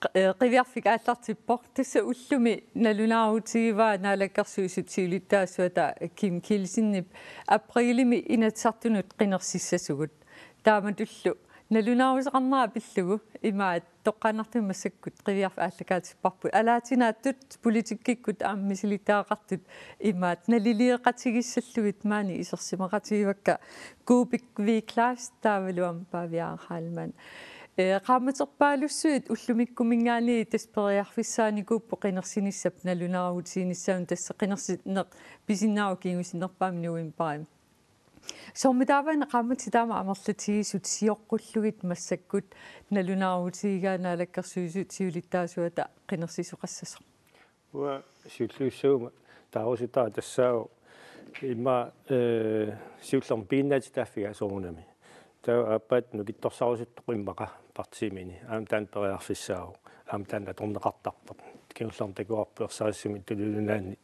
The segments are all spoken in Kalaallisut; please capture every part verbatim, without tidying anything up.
Q-, eh, qiviarfik aallartippoq. Tassa ullumi nalunaarutigivaa Naalakkersuisut siulittaasuata Kim Kielsenip aprilimi Inatsisartunut qinersissasugut. Taamatullu nalunaaruteqarnera pillugu imaat toqqaannartumik massakkut qiviarfik aallakaatipparput. Alaatinaattut politikkikkut aamma misilittagaqartut imaat nalilieqatigissallugit maani isersimaqatigivakka Kuupik V. Kleist taavalu aamma Paaviaaq Heilmann. Eh, qaammaterpaalussuit ullumikkumiingaanniit tassa periarfissaanikuupput qinersinissap nalunaarutiginissaanut, tassa qinersineq pisinnaavoq kingusinnerpaamik novembarimi. Soormitaava qaammatit taama amerlatigisut sioqqullugit massakkut nalunaarutigigaa Naalakkersuisut siulittaasuata qinersisoqassasoq? Uanga siulliussaguma taarusutara tassaavoq immaqa, eh, siullermik piginnaatitaaffigaa soorunami. Taava aappaat nukittorsarusuttoq immaqa partiimini. Aamma taanna periarfissaavoq. Aamma taanna atorneqartarpoq. Kingullermik takuarput ersarissumik Tuluit Nunaanni,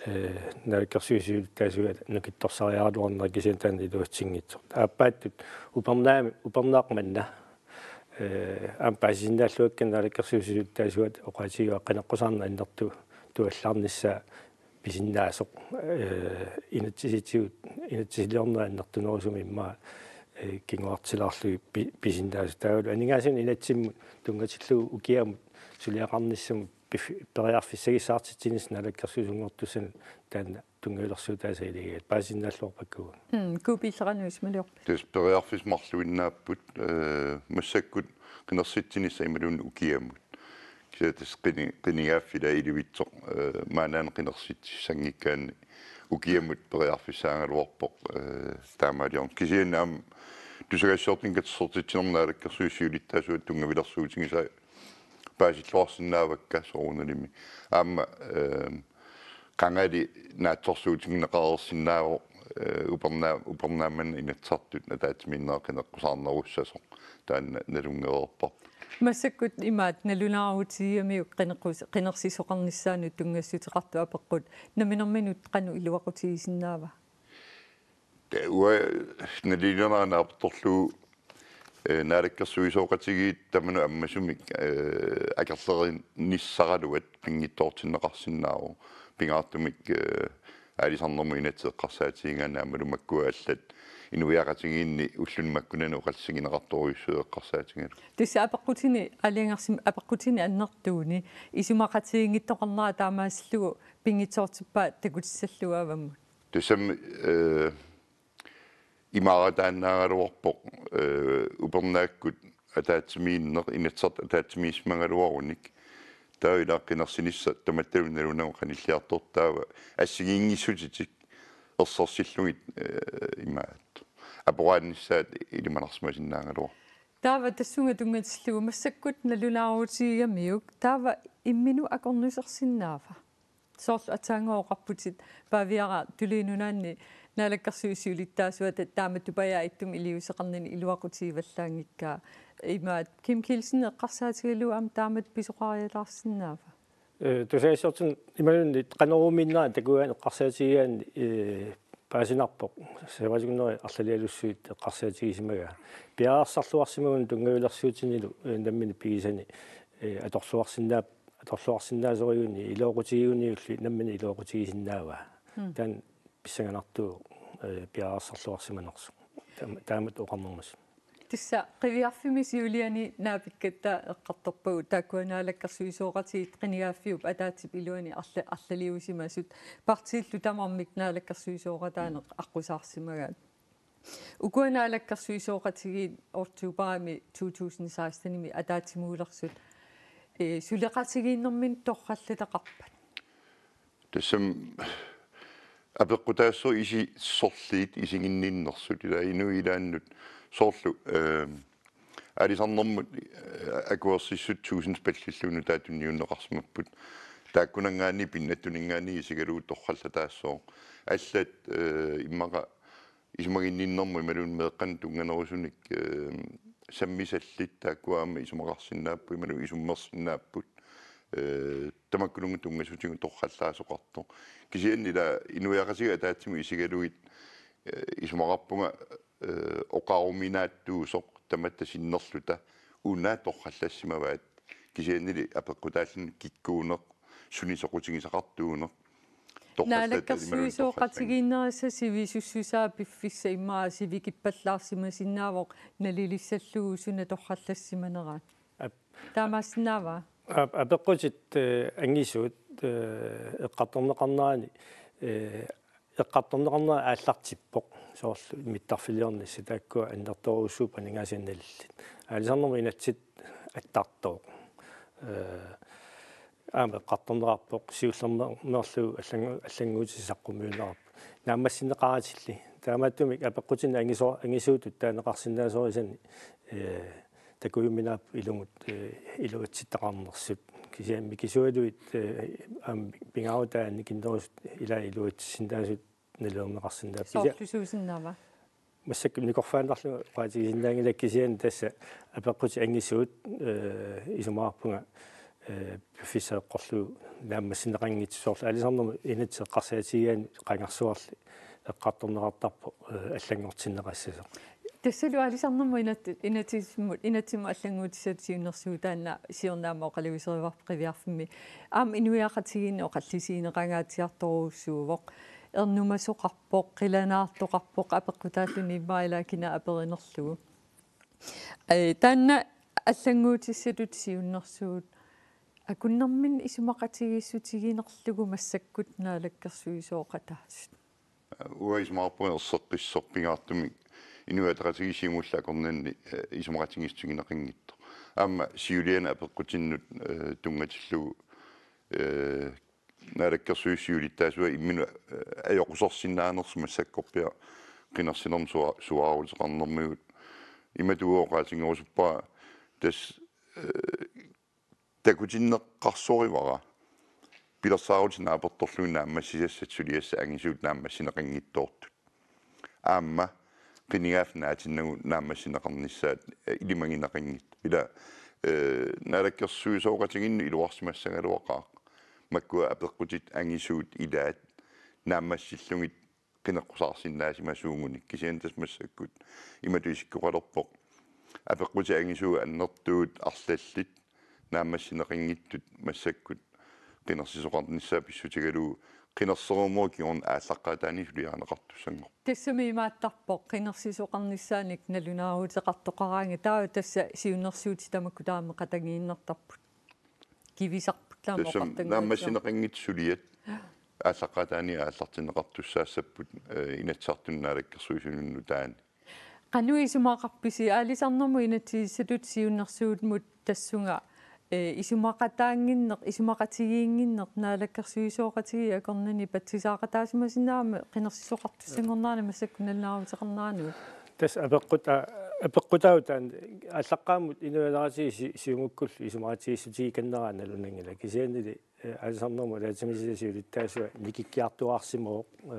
eh, Naalakkersuisut siulittaasuata nukittorsariaraluarnera, kisianni taanna iluatsinngitsoq. Aappaattut upernaami-, upernaaq manna, eh, aamma paasisinnaalluakka Naalakkersuisut siulittaasuata oqaatigivaa qineqqusaarneq annertuugallarnissaa pisinnaasoq, eh, inatsisitigut, inatsisiliornerit annertunerusumik immaqa, eh, kinguartilaarlugit pi-, pisinnaasoq. Taavalu aningaasanut inatsimmut tunngatillugu ukiamut suliaqarnissamut pif-, periarfissagissaartitsinissaq naalakkersuisunngortussanut taanna tunngavilersuutaasa ilagigaat, paasisinnaalluarpakka uagut. Mm, Kuupik, illit qanoq isumaliorpit? Tassa periarfissat marluinnaapput, eh, massakkut qinersitsinissaq imaluunniit ukiamut. Kisianni tassa qini-, qinigaaffik ilaa ilivitsoq, eh, maannaannaq qinersitsissanngikkaanni ukiamut periarfissaagaluarpoq, eh, taamaaliorneq. Kisianni aamma tusagassiortunik katersortitsinermi Naalakkersuisut siulittaasuata tunngavilersuutigisaa paasilluarsinnaavakka soorunalimi. Aamma, eh, qangali naatsorsuutigineqareersinnaavoq, eh, uperna-, upernaammat Inatsisartut ataatsimiinnerat qineqqusaarnerussasoq taanna nalunngereerparput. Massakkut imaat nalunaarutigigamiuk qineqqus-, qinersisoqarnissaanut tunngassuteqartut apeqqut namminerminut qanoq iluaqutigisinnaava? Taava uanga naliliinerani apertorlugu, eh, naalakkersuisooqatigiit tamanut ammasumik, eh, akerlerinissaraluat pinngitsoortinneqarsinnaavoq, pingaartumik, eh, aalisarnermut inatsit eqqarsaatigigaanni aammalu makkua allat inuiaqatigiinni ulluni makkunani oqallisigineqartorujussuit eqqarsaatigalugu. Tassa apeqqutini aalajangersim-, apeqqutini annertuuni isumaqatigiinngittoqarnera taamaasillugu pinngitsoortippai takutissallugu avammut. Tassami, eh, imaarataannaagaluarpoq, eh, upernaakkut ataatsimiinneq, Inatsisartut ataatsimiisimagaluarunik. Taava ilaa qinersinissaq tamattalu nalunagu qanilliartortoq, taava assigiinngissutitik ersersillugit, eh, imaat aporaannissaat ilimanarsimasinnaagaluarpoq. Taava tassunga tunngatillugu massakkut nalunaarutigigamiuk, taava imminut akornusersinnaava? Soorlu aatsaannguaq oqarputit Paaviaaq Tuluit Nunaanni naalakkersuisut siulittaasuata taamatut paja ittumik iliuuseqarnini iluaqutigivallaanngikkaa. Imaat Kim Kielsen eqqarsaatigalugu aamma taamatut pisoqarialaarsinnaava? Eh, tusagassiortunut imaluunniit Qanoruumiinnerani takugaanni eqqarsaatigigaanni, eh, paasinarpoq. Sapaatip akunneri arlalialussuit eqqarsaatigisimagaat. Piareersarluarsimagunik tunngavilersuutinilu, eh, nammineq pigisani, eh, atorluarsinnaa-, atorluarsinnaasoriuni iluaqutigiuniulli nammineq iluaqutigisinnaavaa. Mm. Taanna pissanganartuuvoq, eh, piareersarluarsimanersoq. Taam-, taamatut oqarnermut. Tassa qiviarfimmi siuliani naapikkatta eqqartorpagut taakkua naalakkersuisooqatigiit qinigaaffiup ataatsip iluani arla-, arlaliusimasut partiillu tamarmik naalakkersuisooqataaneq aqqusaarsimagaat. Ukua naalakkersuisooqatigiit oktobarimi to tusind sekstenimi ataatsimuulersut, eh, suleqatigiinnerminni torrallataqarpat? Tassami apeqqutaassaaq isi-, sorliit isiginninnersut ilaa inuit ilaannut soorlu, eh, aalisarnermut, eh, akuersissut tusind pallillugu nutaat tunniunneqarsimapput. Taakkunanngaanniit pinnattuninngaanniit isigalugu torrallataassaaq. Allat, eh, immaqa isumaginninnermut imaluunniit meeqqanut tunnganerusunik, eh, sammisallit taakkua aamma isumaqarsinnaapput imaluunniit isummersinnaapput. Eh, tamakkununnga tunngasutigut torrallaasoqartoq. Kisianni ilaa inuiaqatigiit ataatsimut isigalugit, eh, isumaqarpunga, eh, oqaruminaattuusoq tamatta sinnerluta una torrallassimavaat. Kisiannili apeqqutaalluni kikkuuneq, suni soqutigisaqartuuneq. Torrallattaat imaluunniit torrallanngillat. Naalakkersuisooqatigiinnerisa sivisussusaa piffissaq immaqa sivikippallaarsimasinnaavoq nalilissallugu suna torrallassimaneraat. Ap-, taamaassinnaava? Ap-, apeqqutit, eh, angisuut, eh, eqqartorneqarnerani, eh, eqqartorneqarnera aallartippoq. Soorlu mittarfiliornissaq taakkua annertoorujussuupput aningaasat nalillit. Aalisarnermut inatsit attartooq. Eh, aamma eqqartorneqarpoq siullermeerlugu allangu-, allannguutissat saqqummiunneqarput. Naammassineqaratilli. Taamaattumik apeqqutinik angiso-, angisuutut taaneqarsinnaasorisani, eh, takujuminaapput ilumut, eh, iluatsittaqarnersut. Kisianni mikisualuit, eh, aamma pingaarutaat annikinnerusut ilaat iluatsissinnaasut nalilerneqarsinnaavoq. Soorlu suusinnaava? Massakkut nikorfaannarlugu oqaatigisinnaanngilakka kisianni tassa apeqqutit angisuut, eh, isumaqarpunga, eh, piffissaq eqqorlugu naammassineqanngitsoq soorlu aalisarnermut inatsit eqqarsaatigigaanni qangarsuarli eqqartorneqartarpoq, eh, allanngortinneqassasoq. Tassalu aalisarnermut inat-, inatsimmut, inatsimmi allannguutissatut siunnersuut taanna siorna aamma oqalugiserivarput qiviarfimmi. Aamma inuiaqatigiinni oqallisigineqangaatsiartorujussuuvoq. Ernumasoqarpoq, qilanaartoqarpoq, apeqqutaalluni immaqa ilaa kina aperinerlugu. Eh, taanna allannguutissatut siunnersuut akunnerminni isumaqatigiissutiginerlugu massakkut naalakkersuisooqataasut. Uanga isumaqarpunga erseqqissoq pingaartumik Inuit Ataqatigiit Siumullu akornanni, eh, isumaqatigiissutigineqanngitsoq. Aamma siuliani apeqqutinnut, eh, tunngatillugu, eh, naalakkersuisut siulittaasuat imminut, eh, ajoqusersinnaanersut massakkorpiaq qinersinermut sua-, suaaruteqarnermigut. Imatut oqaatigerusuppara tassa, eh, takutinneqarsorivara pilersaarutit naapertorlugit naammassisassat suliassat angisuut naammassineqanngitsoortut. Aamma qinigaaffik naatinnagu naammassineqarnissaat, eh, ilimagineqanngitsoq. Ila, eh, naalakkersuisooqatigiinnut iluarsimassagaluaqaaq. Makkua apeqqutit angisuut ilaat naammassillugit qineqqusaarsinnaasimasuugunik kisianni tassa massakkut imatut isikkoqalerpoq. Apeqqutit angisuut annertuut arlallit naammassineqanngitsut massakkut qinersisoqarnissaa pissutigalugu qinersereernerup kingorna aallaqqaataani suliarineqartussanngorpoq. Tassami imaattarpoq qinersisoqarnissaanik nalunaaruteqartoqaraangat taava tassa siunnersuutit tamakku taama qatanngiinnartarput. Kivisarput taama. Tassami oqartanngutsoq naammassineqanngitsut suliat aallaqqaataani aallartinneqartussaassapput, eh, Inatsisartuni naalakkersuisuni nutaani. Qanoq isumaqarpisi aalisarnermut inatsisissatut siunnersuummut tassunga, eh, isumaqataannginneq, isumaqatigiinnginneq naalakkersuisooqatigiit akornanni patsisaaqataasimasinnaammat qinersisoqartussanngornerani massakkut nalunaaruteqarnerani? Tassa apeqqut-, a-, apeqqutaavoq taanna aallaqqaammut Inuit Ataqatigiit Si-, Siumukkullu isumaqatigiissutigikanneraa nalunanngilaq. Kisiannili, eh, aalisarnermut ataatsimiititaliap siulittaasua nikikkiartuaarsimavoq, eh,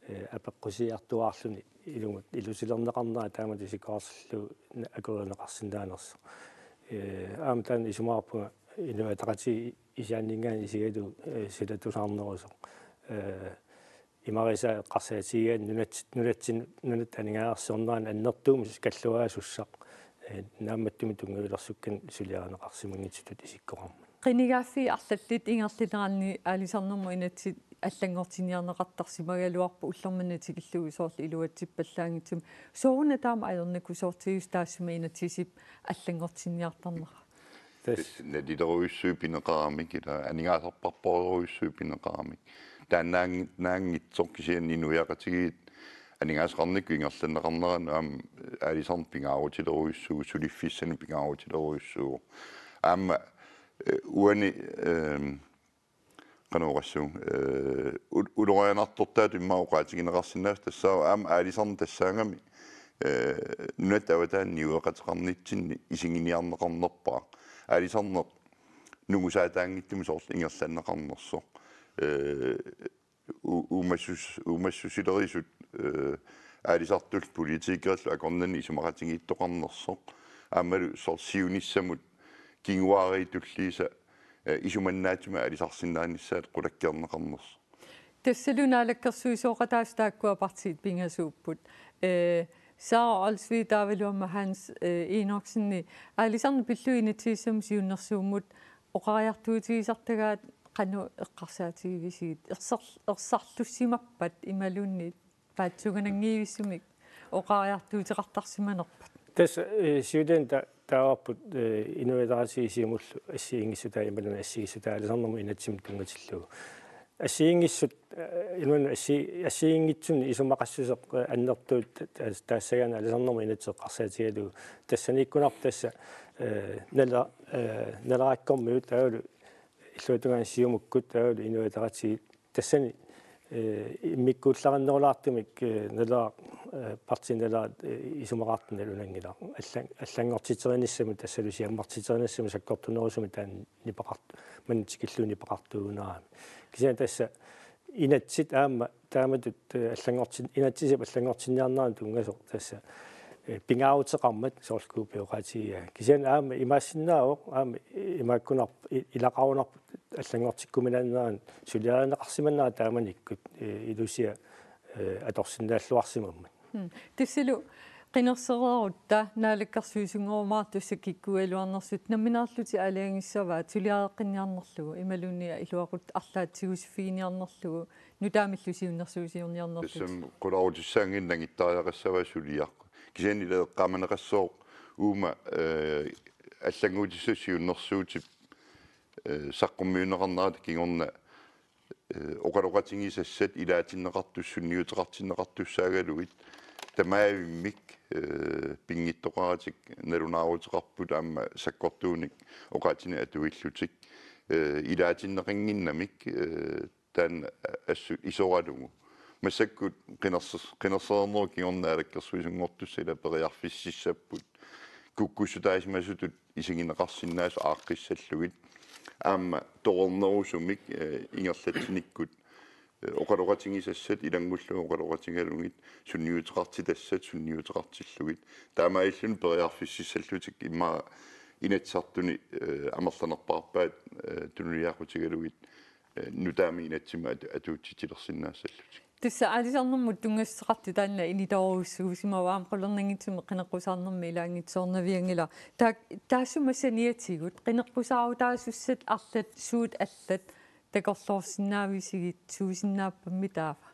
eh, apeqqusiartuaarluni ilumut ilusilerneqarnera taamatut isikkoqartillugu na-, akuerineqarsinnaanersoq. Eh, aamma taanna isumaqarpunga Inuit Ataqatigiit isiginningaanniit isigalugu, eh, silatusaarnerusoq. Eh, imarisaa eqqarsaatigigaanni nunat-, nunatsin-, nunatta aningaasarsiornerani annertuumik kalluaasussaq, eh, naammattumik tunngavilersukkanik suliarineqarsimanngitsutut isikkoqarmat. Qinigaaffii arlallit ingerlaneranni aalisarnermut inatsit allanngortinniarneqartarsimagaluarput ullormanna tikillugu soorlu iluatsippallaanngitsumik. Sooruna taama ajornakusoortigisoq taassuma inatsisip allanngortinniartarnera? Tassa. Tassa nalilerujussuit pineqaramik, ila aningaasarpassuarujussuit pineqaramik. Taannaanng-, naanngitsoq kisianni inuiaqatigiit aningaasaqarnikkut ingerlanneqarneranut aamma aalisarneq pingaarutilerujussuuvoq, suliffissanik pingaarutilerujussuuvoq. Aamma, eh, uani, ehm, qanoq oqassuunga, eh, ul-, ulorianartortaatut immaqa oqaatigineqarsinnaasoq tassaavoq aamma aalisarneq tassaagami, eh, nunatta avataani niueqateqarnitsinni isiginiarneqarnerpaaq. Aalisarneq nungusaataanngitsumik soorlu ingerlanneqarnersoq. Eh, u-, uumassus-, uumassusilerisut, eh, aalisartullu politikerillu akornanni isumaqatigiittoqarnersoq. Aammalu soorlu siunissamut kinguaariit tulliisa, eh, isumannaatsumik aalisarsinnaanissaat qulakkeerneqarnersoq. Tassalu naalakkersuisooqataasut taakkua partiit pingasuupput. Eh, Sara Olsvig taavalu aamma Hans, eh, Enoksen, aalisarneq pillugu inatsisissamut siunnersuummut oqariartuutigisartagaat qanoq eqqarsaatigivisigit? Ersar-, ersarlussimappat imaluunniit paatsuungananngivissummik oqariartuuteqartarsimanerpat? Tassa, eh, siuliani ta-, taavarput, eh, inuiaqatigiit siumullu assigiinngissutaat imaluunniit assigiissutaat aalisarnermut inatsimut tunngatillugu. Assigiinngissut, eh, imaluunniit assi-, assigiinngitsunik isumaqassuseq, eh, annertuut ta-, ta-, taassagaanni aalisarnermut inatsit eqqarsaatigalugu. Tassaniikkunarpoq tassa, eh, nala-, eh, naleqqakkormiut taavalu illuatungaani Siumukkut taavalu Inuit Ataqatigiit tassani, eh, immikkuullarinnerulaartumik, eh, Naleraq, eh, partii Naleraq, eh, isumaqartoq nalunanngilaq. Allan-, allanngortiterinissamut tassalu siammartiterinissamut sakkortunerusumik taanna nipeqart-, manna tikillugu nipeqartuugunarami. Kisianni tassa inatsit aamma taamatut, eh, allanngortin-, inatsisip allanngortinniarnerani tunngasoq tassa, eh, pingaaruteqarmat soorlu Kuupioqaatigia. Kisianni aamma imaassinnaavoq, aamma imaakkunarp-, i-, ilaqarunarpoq allanngortikkuminaannerani suliarineqarsimanera taamanikkut, eh, ilusia, eh, atorsinnaalluarsimammat. Mm. Tassalu qinersereerutta naalakkersuisunngorumaartussat kikkuugaluarnersut nammineerlutik aalajangissavaat suliareqqinniarnerlugu imaluunniit iluaquttat arlaat tigusiffiiniarnerlugu nutaamillu siunnersuusiorniarnerlutik. Tassami qularutissaanngilaq nangittariaqassavaa suliaq. Kisianni ila eqqaamaneqassooq uuma, eh, allannguutissat siunnersuutip, eh, saqqummiunneqarnerata kingorna, eh, oqaloqatigisassat ilaatinneqartussat sunniuteqartinneqartussaagaluit tamaavimmik, eh, pinngitsoqaratik nalunaaruteqarput aamma sakkortuunik oqaatsinik atuillutik, eh, ilaatinneqannginnamik, eh, taanna assut isoralugu. Massakkut qinerse-, qinersereernerup kingorna naalakkersuisunngortussat ila periarfississapput. Kukkussutaasimasutut isigineqarsinnaasut aaqqissallugit. Aamma torernerusumik, eh, ingerlatsinikkut, eh, oqaloqatigisassat ilanngullugu oqaloqatigalugit sunniuteqartitassat sunniuteqartillugit. Taamaalilluni periarfississallutik immaqa Inatsisartuni, eh, amerlanerpaarpaat, eh, tunuliaqutigalugit, eh, nutaamik inatsimmi atu-, atuutsitsilersinnaassallutik. Tassa aalisarnermut tunngassuteqartoq taanna initoorujussuusimavoq aamma qularnanngitsumik qineqqusaarnermi ilaanngitsoornavianngilaq. Taa-, taassuma saniatigut qineqqusaarutaasussat arlallit suut allat takorloorsinnaavisigitsigisinnaappat taava?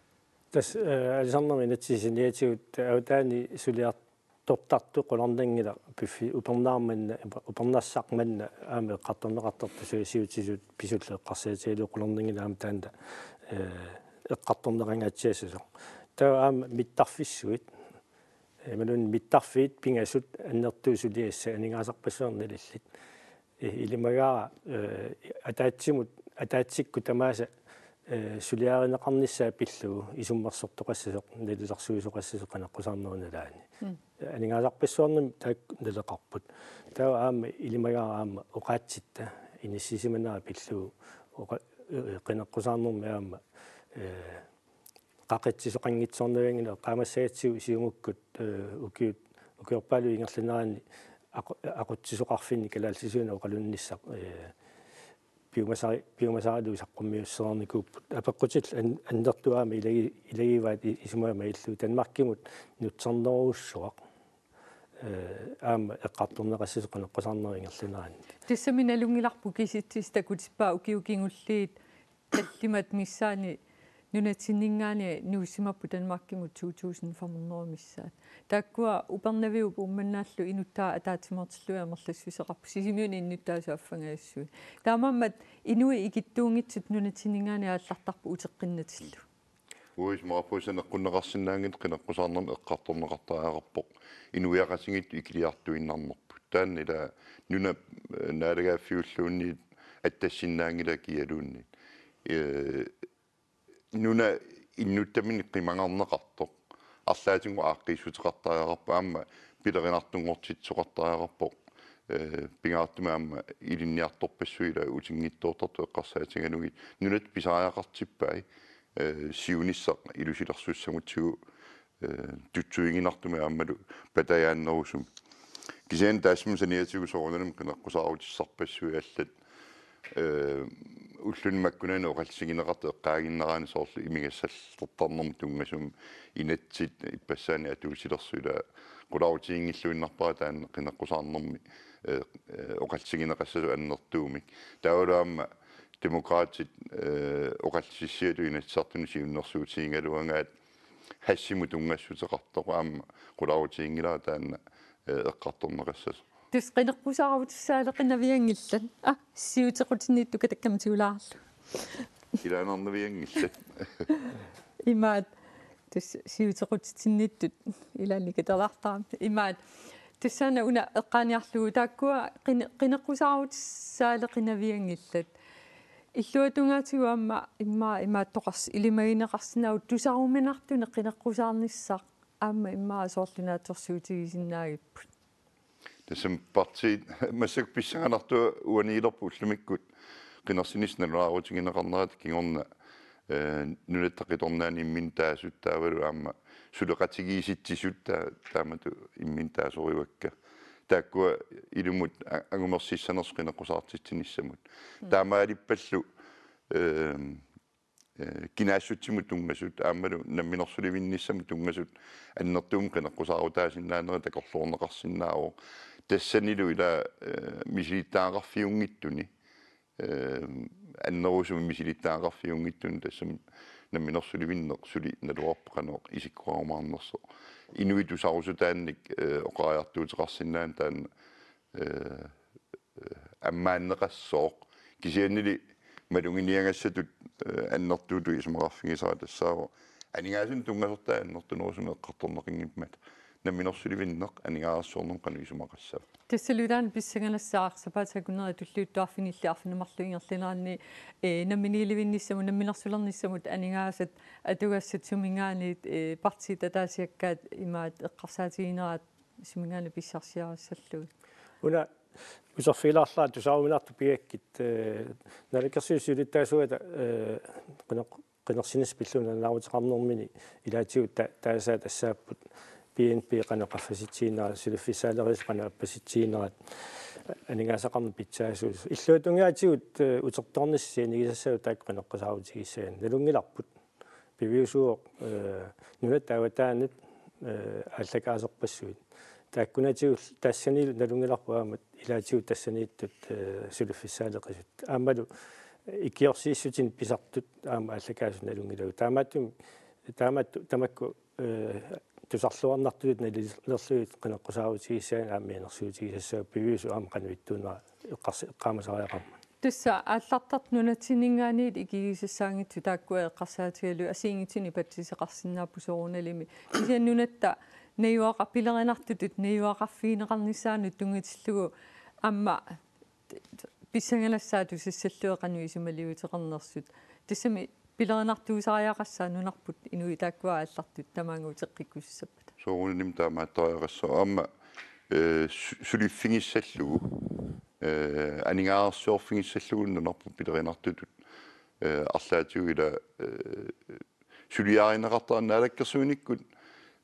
Tassa, eh, aalisarnermi inatsisit saniatigut avataani suliar- tortartut qularnanngilaq piffi upernaaq manna, upernassaq manna aamma eqqartorneqartartoq suliassutut pisullu eqqarsaatigalugu qularnanngilaq aamma taanna, eh, eqqartorneqangaatsiassasoq. Taava aamma mittarfissuit, eh, imaluunniit mittarfiit pingasut annertuut suliassat aningaasarpassuarnik nalillit. Eh, ilimagaara, eh, ataatsimut, ataatsikkut tamaasa, eh, suliarineqarnissaa pillugu isummersortoqassasoq, nalilersuisoqassasoq qineqqusaarnerup nalaani. Mm. Aningaasarpassuarnimmi taakku naleqarput. Taava aamma ilimagaara aamma oqaatsitta inissisimanera pillugu oqa-, eh, qineqqusaarnermi aamma, eh, qaqitsisoqanngitsoornavianngilaq eqqaamassagatsigu Siumukkut, eh, ukiut, ukiorpaaluit ingerlaneranni aqu-, aqutsisoqarfinni kalaallisuineq oqalunnissaq, eh, piumasari-, piumasaralugu saqqummiussereernikuupput. Apeqqutit an-, annertuut aamma ilagi-, ilagivaat i-, isumaga malillugu Danmarkimut nutsernerujussuaq, eh, aamma eqqartorneqassasoq qineqqusaarnerup ingerlanerani. Tassami nalunngilarput kisitsisit takutippaa ukiut kingulliit tallimat missaanni nunatsinninngaanniit nuussimapput Danmarkimut to tusind fem hundrede missaat. Taakkua Upernaviup Uummannaallu inuttaat ataatsimoortillugit amerlassuseqarput, Sisimiuni innuttaasut affangajassuit. Taamaammat inuit ikittuunngitsut nunatsinninngaanniit aallartarput uteqqinnatillu. Uismaarpuusaneqqunneqarsinnaanngitsoq qineqqusaarnermik eqqartorneqartariaqarpoq inuiaqatigiittut ikiliartuinnarnerput. Taanna ila nunap, eh, naalagaaffiulluunniit attassinnaanngilaq kialuunniit. Eh, nuna innuttaminik qimagarneqartoq arlaatigut aaqqiissuteqartariaqarpoq aamma pilerinartunngortitsisoqartariaqarpoq, eh, pingaartumik aamma ilinniartorpassuit ila utinngitsoortartut eqqarsaatigalugit nunat pisariaqartippai, eh, siunissaq ilusilersussagutsigu, eh, tutsuiginartumik aammalu patajaannerusumik. Kisianni taassuma saniatigut soorunami qineqqusaarutissarpassuit allat, eh, ulluni makkunani oqallisigineqartut eqqaaginnaraanni soorlu imigassallertarnermut tunngasumik inatsit ippassaani atuutilersoq ila qularutiginngilluinnarpara taanna qineqqusaarnermi, eh, eh, oqallisigineqassasoq annertuumik. Taavalu aamma Demokraatit, eh, oqallisissiatut Inatsisartuni siunnersuutigigaluagaat hashimut tunngassuteqartoq aamma qularutiginngilara taanna, eh, eqqartorneqassasoq. Tassa qineqqusaarutissaaleqinavianngillat. Ah, siutequtinniittut katakkamitiulaarlu. Ilaanarnavianngillat. Imaat, tassa siutequtitsinniittut ilaanni katerlaartarami. Imaat, tassaana una eqqaaniarlugu taakkua qine-, qineqqusaarutissaaleqinavianngillat. Illuatungaatigut aamma immaqa imaattoqars-, ilimagineqarsinnaavoq tusaruminartunik qineqqusaarnissaq aamma immaqa soorlu naatsorsuutigisinnaagipput. Tassami partiit massakkut pissanganartua uaniilerput ullumikkut qinersinissaq nalunaarutigineqarnerata kingorna, eh, nunatta qitornaani imminnut taasut taavalu aamma suleqatigiissitsisut taa-, taamatut imminnut taasoriuakka. Taakkua ilumut a-, angumersissanersut qineqqusaartitsinissamut. Mm. Taamaalippallu, eh, eh, kinaassutsimut tunngasut aammalu namminersulivinnissamut tunngasut annertuumik qineqqusaarutaasinnaanerat takorloorneqarsinnaavoq. Tassanilu ila, eh, misilittagaqarfiunngitsuni, eh, annerusumik misilittagaqarfiunngitsuni tassami namminersulivinneq suli naluarpoq qanoq isikkoqarumaarnersoq. Inuit tusarusutaannik, eh, oqariartuuteqarsinnaanera taanna, eh, ammaanneqassooq. Kisiannili maluginiagassatut, eh, annertuutut isumaqarfigisara tassaavoq aningaasanik tunngasortai annertunerusumik eqqartorneqanngimmata. Namminersulivinneq aningaasarsiornermut qanoq isumaqassava. Tassalu ilaanni pissanganassaaq sapaatip akunnerini tulliuttuarfinilli arfineq-marluk ingerlaneranni, eh, namminiilivinnissamut, namminersulernissamut aningaasat atugassat suminngaanniit, eh, partiit ataasiakkaat imaat eqqarsaatiginerat suminngaanniit pissarsiarissallugit. Una uterfigilaarlara tusaruminartut pigakkit, eh, Naalakkersuisut siulittaasuata, eh, qineq-, qinersinissaq pillugu nalunaaruteqarnermini ilaatigut ta-, taasaa tassaapput B N P qanoq qaffasitsiginerat, suliffissaalerisut qanoq appasitsiginerat, aningaasaqarneq pitsaasuusoq. Illuatungaatigut, eh, utertoornissaq sanigisassaagut taakku qineqqusaarutigissaginnut. Nalunngilarput. Piviusuuvoq, eh, nunatta avataanut, eh, aallakaaserpassuit. Taakkunatigut tassanilu nalunngilarput aamma ilaatigut tassaniittut, eh, suliffissaaleqisut. Aammalu ikiorsiissutinik pisartut aamma aallakaasut nalunngilagut. Taamaattumik, taamatut tamakku, eh, tusarluarnartutut nalilerlugit qineqqusaarutigissaginnut aamma mianersuutigisassaagut piviusup aamma qanoq ittuunera eqqarsi-, eqqaamasariaqarmat. Tassa aallartartut nunatsinninngaanniit ikigisassaanngitsut taakkua eqqarsaatigalugit assigiinngitsunik patsiseqarsinnaapput soorunalimi. Kisianni nunatta najugaqar-, pilerinartutut najugaqarfigineqarnissaanut tunngatillugu aamma pissanganassaat tusassallugit qanoq isumaliuteqarnersut. Tassami pilerinartuusariaqassaaq nunarput inuit taakkua aallartut tamaanga uteqqikkusussappata. Soorunalimi taamaattariaqassaaq aamma, eh, su-, suliffigissallugu, eh, aningaasarsiorfigissallugu nunarput pilerinartutut, eh, arlaatigut ila, eh, suliarineqartarneq naalakkersuinikkut,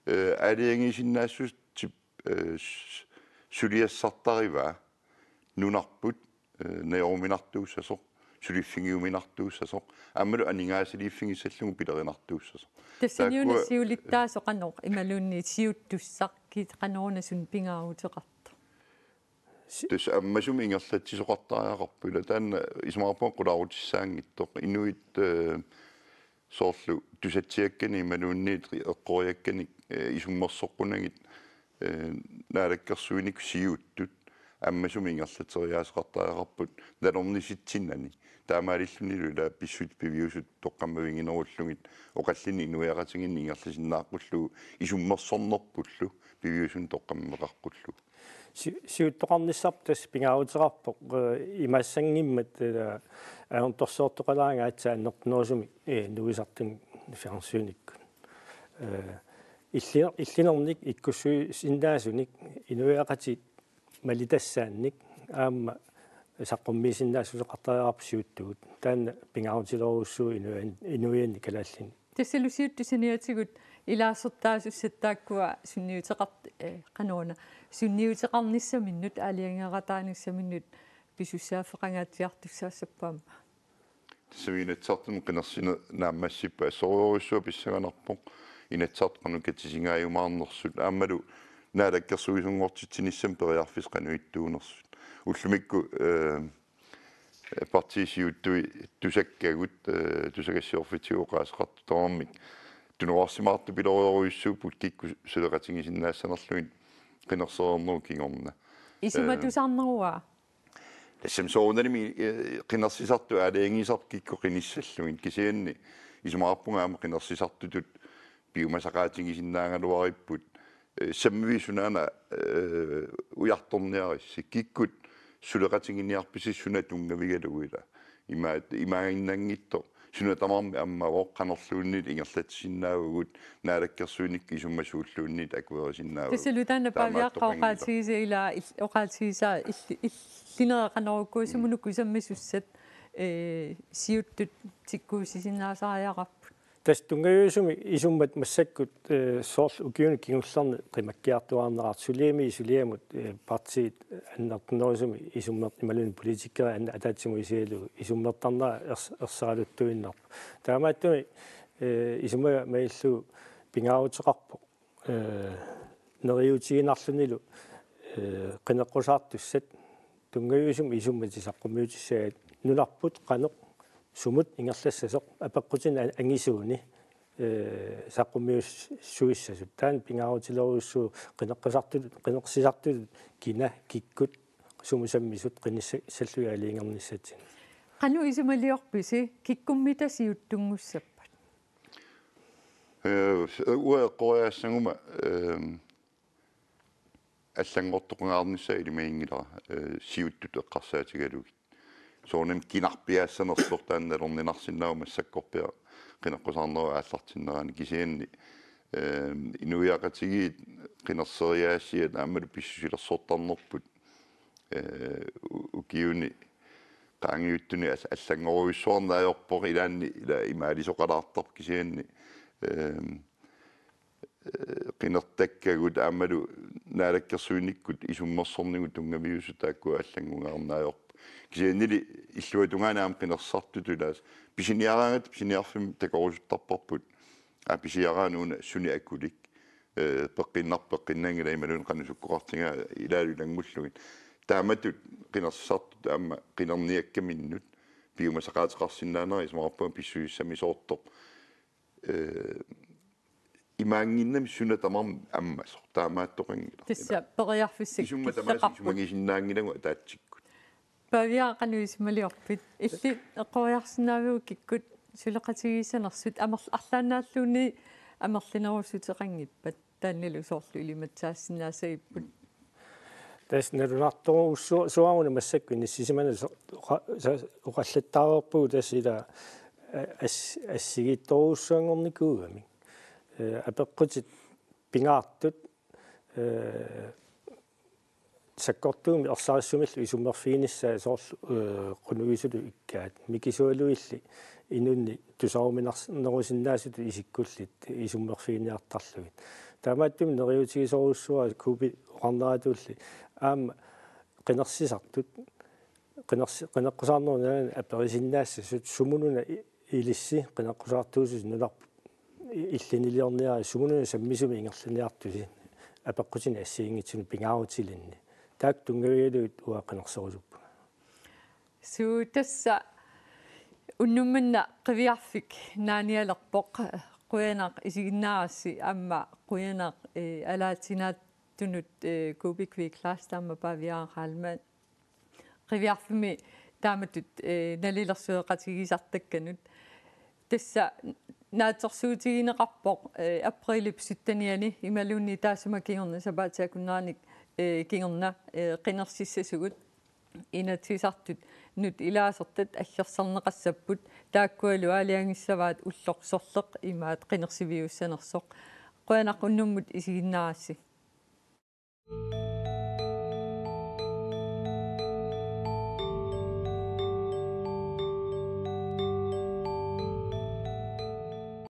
eh, aalajangiisinnaassuseq, eh, s-, suliassartarivaa nunarput, eh, najoruminartuussasoq, suliffigiuminartuussasoq, aammalu aningaasaliiffigissallugu pilerinartuussasoq. Tassaniuna taakkua siulittaasoq qanoq imaluunniit siuttussaq kiit qanoruna suna pingaaruteqartoq? Si- Tassa ammasumik ingerlatsisoqartariaqarpoq ila taanna isumaqarpunga qularutissaanngitsoq. Inuit, eh, soorlu tusatsiakkanik imaluunniit eqqoriakkanik, eh, isummersoqqunagit, eh, naalakkersuinikkut siuttut ammasumik ingerlatseriaaseqartariaqarput nalornisitsinnani. Taamaalillunilu ila pissutsit piviusut toqqammaviginerullugit oqallinneq inuiaqatigiinneq ingerlasinnaaqqullugu isummersornerpullu piviusunut toqqammeqaqqullugu. Si-, siuttoqarnissarput tassa pingaaruteqarpoq, eh, imaassanngimmat, eh, ajornartorsiortoqalaaraangat aatsaat annertunerusumik, eh, nuisartunik fjernsynikkut. Eh, illi-, illinernik ikkussuisinnaasunik inuiaqatigiit malitassaannik aamma saqqummiisinnaassuseqartariaqarput siuttugut. Taanna pingaarutilorujussuuvoq inuian-, inuianni kalaallinni. Tassalu siuttut saniatigut ilaasortaasussat taakkua sunniuteqart-, eh, qanoruna, sunniuteqarnissaminnut, aalajangeeqataanissaminnut pisussaaffeqangaatsiartussaassapput aamma. Tassami Inatsisartuni qinersineq naammassippat assorujussuaq pissanganarpoq, Inatsisartut qanoq katisingaajumaarnersut aammalu naalakkersuisunngortitsinissami periarfissat qanoq ittuunersut. Ullumikkut, eh, partiit siuttui tusakkagut, eh, tusagassiorfitsigut oqaaseqartut tamarmik tunuarsimaartupilorujussuupput kikkut suleqatigisinnaassanerlugit qinersereernerup kingorna. Isumatusaarnerua? Tassami soorunalimi, eh, qinersisartut aalajangiisarput kikkut qinissallugit, kisianni isumaqarpunga aamma qinersisartutut piumasaqaatigisinnaagaluaripput, eh, sammiviit sunaana, eh, ujartorniarissi, kikkut suleqatiginiarpisi suna tunngavigalugu ila. Imaat-, imaaginnanngitsoq suna tamarmi ammavoq, qanorluunniit ingerlatsisinnaavugut, naalakkersuinikkut isummat suulluunniit akuerisinnaavugut. Tassalu taanna Paaviaqqap taamaattoqanngilaq. Oqaatigisaa ila il-, oqaatigisaa illi-, illinera qanorukku sumut uku sammisussat, eh, siuttut tikkuussisinnaasariaqarput. Tassa tunngaviusumik isummat massakkut, eh, soorlu ukiuni kingullerni qimakkiartuaarnerat suliami suliamut, eh, partiit annertunerusumik isummer-, imaluunniit politikerit anna-, ataatsimut isigalugu isummertarnerat ers-, erseraluttuinnarpoq. Taamaattumik, eh, isumaga malillugu pingaaruteqarpoq, eh, neriuutiginarlunilu, eh, qineqqusaartussat tunngaviusumik isummatit saqqummiutissagipput, nunarput qanoq sumut ingerlassasoq apeqqutinik an-, angisuunik, eh, saqqummiussuissasut. Taanna pingaarutilerujussuuvoq qineqqusartut, qinersisartut kina kikkut sumut sammisut qinissallugit aalajangernissatsinnut. Qanoq isumaliorpisi kikkummita siuttunngussappat? Eh, uanga eqqoriaassaguma, eh, allanngortoqangaarnissaa ilimaginngilara, eh, siuttut eqqarsaatigalugit. Soorunami kinarpiaassanersoq taanna nalorninarsinnaavoq massakkorpiaq qineqqusaarnerup aallartinnerani, kisianni, eh, inuiaqatigiit qinerseriaasiat aammalu pissusilersortarnerput, eh, u-, ukiuni qaangiuttuni all-, allanngorujussuarneq ajorpoq, ilaanni ila imaalisoqalaartarpoq, kisianni, eh, eh, qinertakkagut aammalu naalakkersuinikkut isummersornigut tunngaviusut taakku allanngungaarneq ajorput. Kisiannili illuatungaani aamma qinersisartutut ilaasa pisiniaraangatta pisiniarfimmi takorusuttarparput. Aa, pisiaraanni una suni akulik, eh, peqqinnar-, peqqinnanngila imaluunniit qanoq sukkoqartigaa ilaalu ilanngullugit. Taamatut qinersisartut aamma qinerniakkaminnut piumasaqaateqarsinnaanera isumaqarpunga pissusissamisoortoq, eh, imaannginnami suna tamarmi ammasoq, taamaattoqanngilaq. Tassa periarfissat isummat tamaasa killeqarput. Isumagisinnaanngilagut ataatsikkut. Pavia, qanoq isumaliorpit? Illit eqqoriarsinnaaviuk kikkut suleqatigiissanersut amerl-, arlaannaalluunniit amerlanerussuteqanngippat? Taannalu soorlu ilimatsaassinnaasagipput. Tassa nalunartorujussuaruna massakkut inissisimaneq so-, oqa-, sa-, oqallattaareerpugut tassa ila, eh, as-, assigiittorujussuanngornikuugamik. Eh, apeqqutit pingaartut, eh, sakkortuumik ersarissumillu isummerfiginissaat soorlu, eh, qunugisutut ikkaat. Mikisualuilli inunnik tusaruminars-, nerusinnaasutut isikkullit isummerfiginiartarlugit. Taamaattumik neriuutigisorujussuuara Kuupip oqarneratulli aamma qinersisartut, qinersi-, qineqqusaarnerup nalaani aperisinnaassasut sumununa i-, ilissi qineqqusaartuususi nunarput i-, illiniliorniarit sumununa sammisumik ingerlaniartusi apeqqutinik assigiinngitsunik pingaarutilinnik. Taakku tunngavigalugit uanga qinerserusuppunga. Suu, tassa unnuk manna Qiviarfik naanialerpoq. Qujanaq isiginnaarassi aamma qujanaq, eh, alaatsinaattunut, eh, Kuupik Kleist aamma Pavia Heilmann. Qiviarfimmi taamatut, eh, nalilersueqatigiisartakkanut. Tassa naatsorsuutigineqarpoq, eh, aprilip syttenianni imaluunniit taassuma kingorna sapaatip akunneranik, eh, kingorna, eh, qinersissasugut Inatsisartunut ilaasortat aggersarneqassapput, taakkualu aalajangissavaat ulloq sorleq imaat qinersiviussanersoq. Qujanaq unnummut isiginnaarassi.